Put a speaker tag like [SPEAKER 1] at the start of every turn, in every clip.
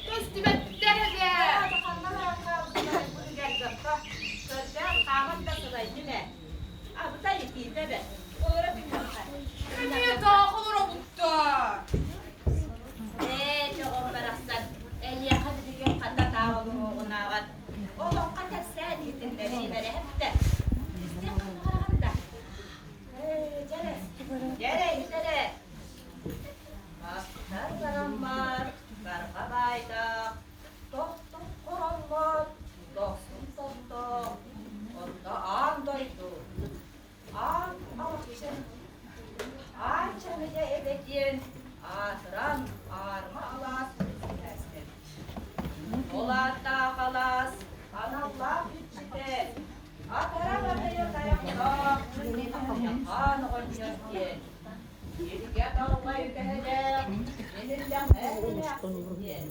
[SPEAKER 1] Көстүбэттэр эбээ. Эмиэ таах олоробуттар.
[SPEAKER 2] Ээ, чоҕом барахсан, эйиэхэ билигин хата таах олоруоҕунааҕар олоххо кэпсээн иһитиннэриим эрэ эттэ. Истиэх хараҕын да. Ээ, дьэрэ, дьэрэ, иһит эрэ. Мастар бараммар, барҕа баайдаах, тохтох хороллор, дохсун тохтох, онно аан дойду, аан алахчын, аан чаһыйа эбэ диэн аатыран аарма алаас үөскээбит. Ол ааттаах алаас аналлаах иччитэ атара батайа тайахтаах хаан оҕонньор диэн Илгэ даллай үтэһэлээх, иниллэхэ диэн.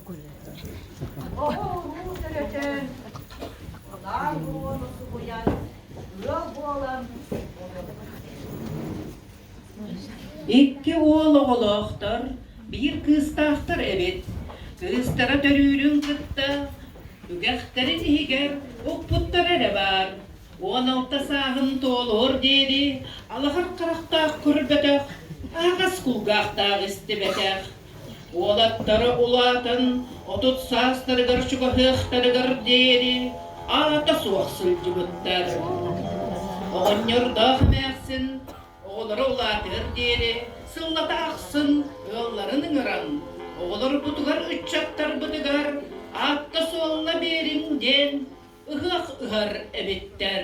[SPEAKER 2] Оҕо-уруу төрөтөн, кылаан буруону субуйан, ыал буолан
[SPEAKER 3] Икки уол оҕолоохтор, биир кыыстаахтар эбит. Кыыстара төрүүрүн кытта үгэхтэрин иһигэр укпуттара эрэ баар. 16 сааһын туолуор диэри алаһар харахтаах көрбөтөх, аһаҕас кулгаахтаах истибэтэх. Уолаттара улаатан 30 саастарыгар чугаһыахтарыгар диэри аата суох сылдьыбыттар. Оҕонньордоох эмээхсин оҕолоро улаатыар диэри сыллата ахсын ыалларын ыҥыран, оҕолорбутугар, ыччаттарбытыгар аатта-суолла биэриҥ диэн ыһыах ыһар эбиттэр.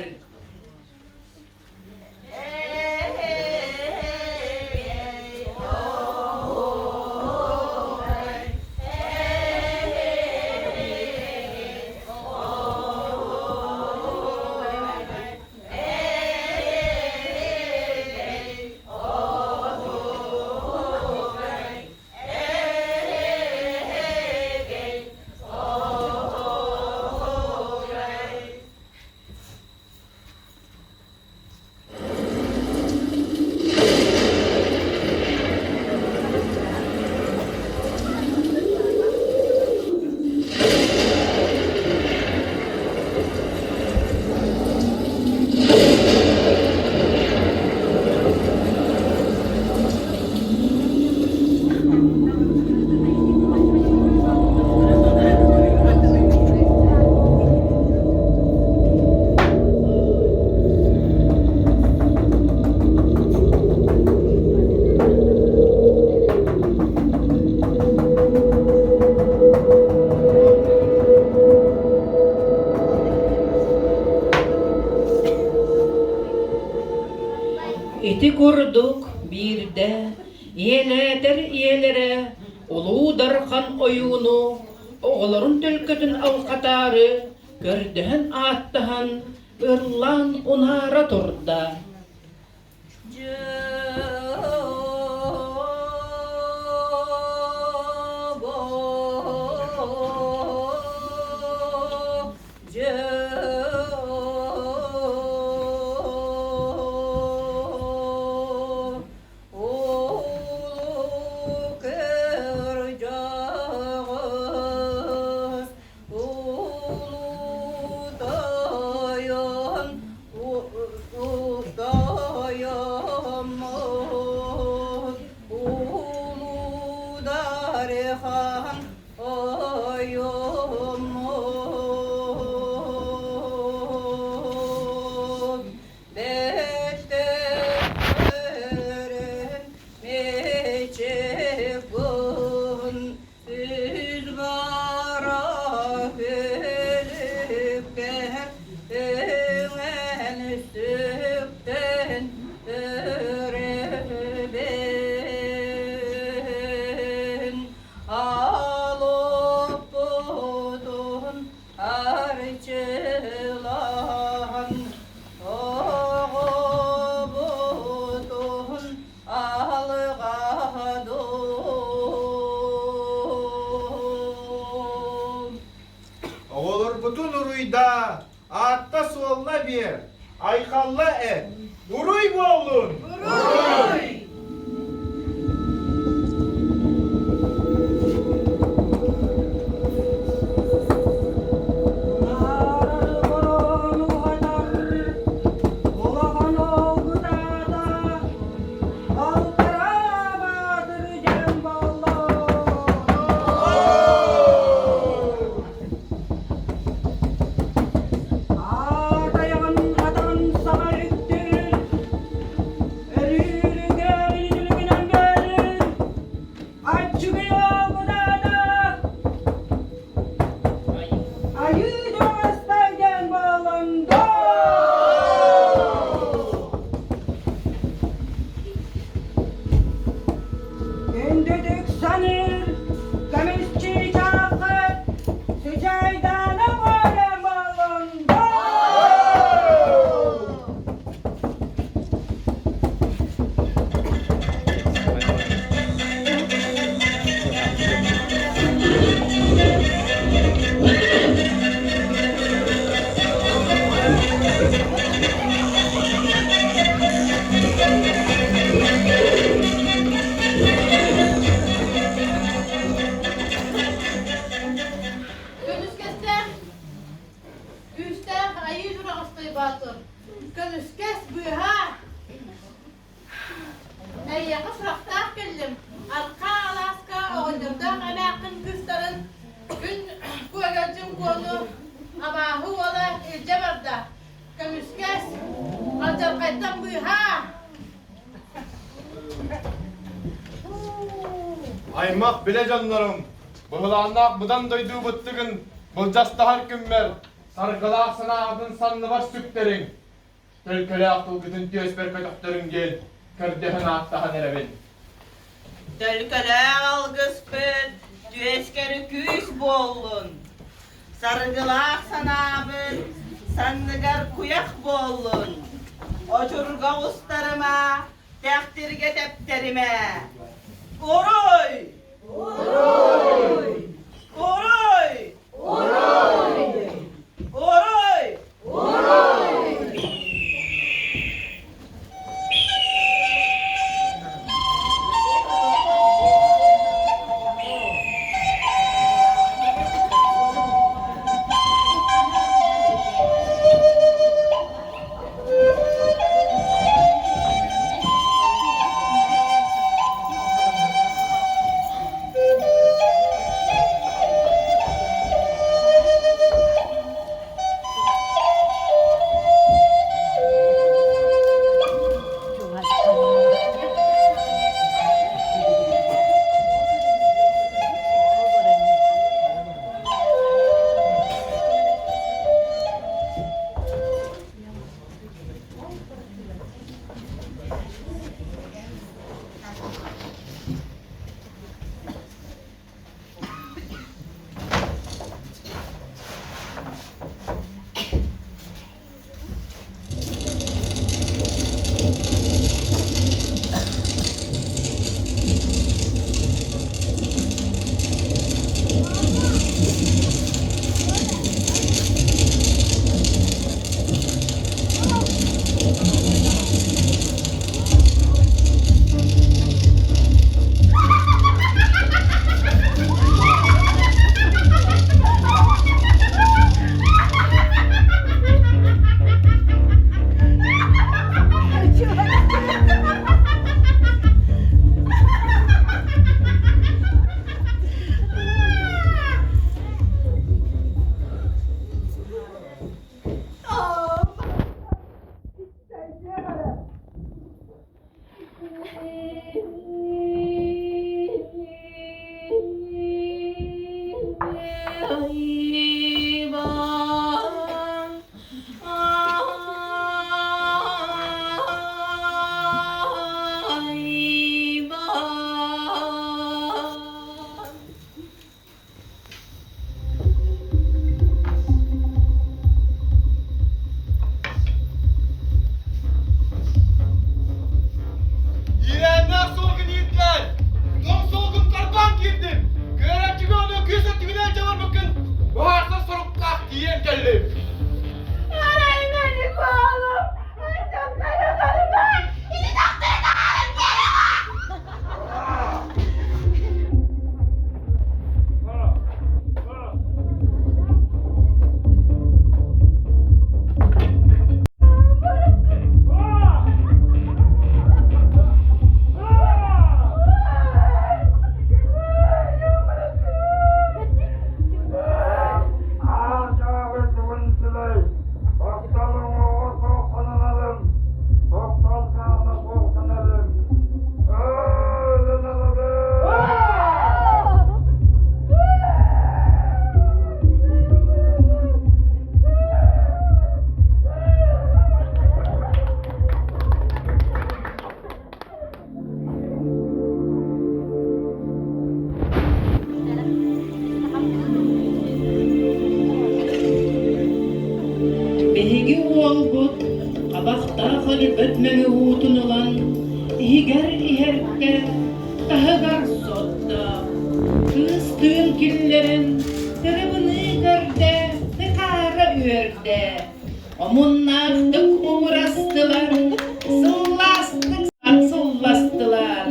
[SPEAKER 3] Ити курдук биирдэ ийэлээтэр ийэлэрэ Улуу Дархан ойууну оҕолорун төлкөтүн алҕатаары көрдөһөн-ааттаһан ыллаан унаара турда.
[SPEAKER 2] Улуу кырдьаҕас, улуу тойон, тойоммут, улуу Дархан ойоммут. Бэттэрин мичик гын, үс бара күлүккэ үҥэн сүктэн өрөбүн. Алоппутун арчылаан оҕобутун алҕадым.
[SPEAKER 4] Оҕолорбутун уруйдаа, аатта-суолла биэр, айхалла эт, уруй!
[SPEAKER 1] Эйиэхэ сурахтаах кэллим. Архаа алааска оҕонньордоох эмээххин кыыстарын күн Куогалдьын Куону абааһы уола илдьэ барда. Көмүскэс, алдьархайтан быыһаа!
[SPEAKER 4] Аймах билэ дьоннорум, быһылааннаах быдан дойду быттыгын былдьастаһар күммэр саргылаах санааҕытын санныбар сүктэриҥ, төлкөлөөх тылгытын түөспэр көтөхтөрүҥ диэн көрдөһөн ааттаһан эрэбин.
[SPEAKER 5] Төлкөлөөх алгыспыт түөскэр күүс буоллун, саргылаах санаабыт санныгар куйах буоллун, очурга оҕустарыма, тэхтиргэ тэптэримэ. Уруй! Уруй! Уруй! Уруй! Уруй! Уруй! Иээннээх суолгун иирдилэр! Тоҥ суолгун тарбаан киирдим! Кыараччыга ону кыыс өттүгүнэн дьаларбыккын быһаарсар соруктаах тиийэн кэллим.
[SPEAKER 2] Арай Меликолов,
[SPEAKER 3] Биһиги уолбут хабахтаах өлбөт мэҥэ уутун ылан иһигэр иһэрдэ, таһыгар сотто. Кыыстыын киллэрэн тырыбыныы көрдө, тыкаара үөрдэ. Омуннаахтык уурастылар, сыллаастык сылластылар.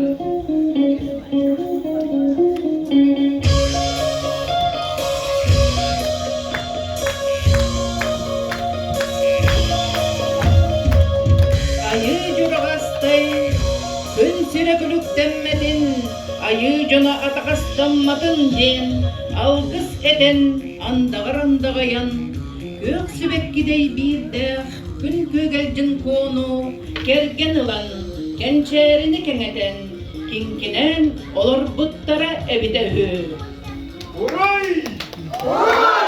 [SPEAKER 3] Айыы Дьураҕастай күн сирин күнэ күлүктэммэтин, айыы дьоно атаҕастамматын диэн алгыс этэн, андаҕар андаҕайан, күөх сибэккитэй биирдээх күн күөгэлдьин куону кэргэн ылан, кэнчээрини кэҥэтэн, киҥкинээн олорбуттара эбитэ үһү.
[SPEAKER 4] Уруй! Уруй!